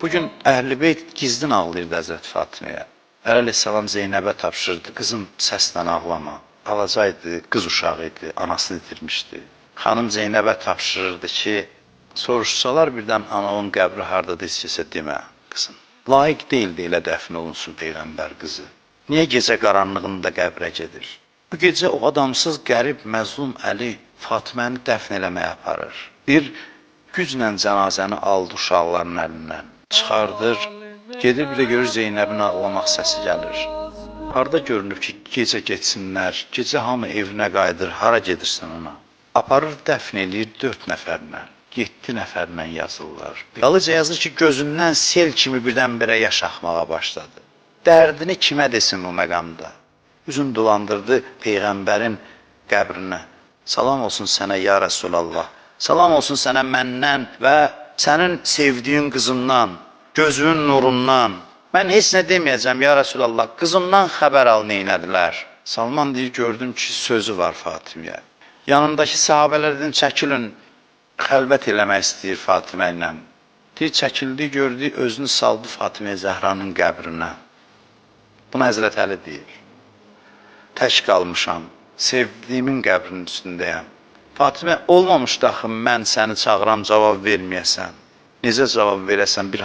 Bugün Əhl-i Beyt gizlin ağlayırdı Həzrət Fatiməyə. Əli əleyhissalam Zeynəbə tapşırdı, qızım səslə ağlama. Balaca idi, qız uşağı idi, anasını itirmişdi. Xanım Zeynəbə tapşırırdı ki, soruşsalar birdən anamın qəbri hardadır, heç kəsə demə, qızım. Layiq deyildi elə dəfn olunsun peyğəmbər qızı. Niyə gecə qaranlığında qəbrə gedir? Bu gecə o adamsız qərib, məzlum Əli Fatiməni dəfn eləməyə aparır. Bir güclə cənazəni aldı uşaqların əlindən. Çıxardır, gedir bir də görür Zeynəbin ağlamaq səsi gəlir. Harda görünür ki, gecə getsinlər, gecə hamı evinə qayıdır, hara gedirsən ona? Aparır, dəfn eləyir 4 nəfərlə, 7 nəfərlə yazırlar. Qalıca yazır ki, gözündən sel kimi birdən-birə yaş axmağa başladı. Dərdini kimə desin bu məqamda? Üzün dolandırdı peyğəmbərin qəbrinə. Salam olsun sənə ya Rəsulallah. Salam olsun sənə məndən və sənin sevdiyin qızından, gözünün nurundan. Mən heç nə deməyəcəm ya Rəsulallah. Qızımdan xəbər al neynədilər. Salman deyir, gördüm ki, sözü var Fatiməyə. Yanındakı sahabələr dedim, çəkilin, xəlvət eləmək istəyir Fatimə ilə. Deyir, çəkildi, gördü, özünü saldı Fatimə Zəhranın qəbrinə. Bunu Həzrət Əli deyir. Tək qalmışam, sevdiyimin qəbrinin üstündəyəm. Fatimə, olmamışdı axı mən səni çağıram, cavab verməyəsən. Necə cavab verəsən bir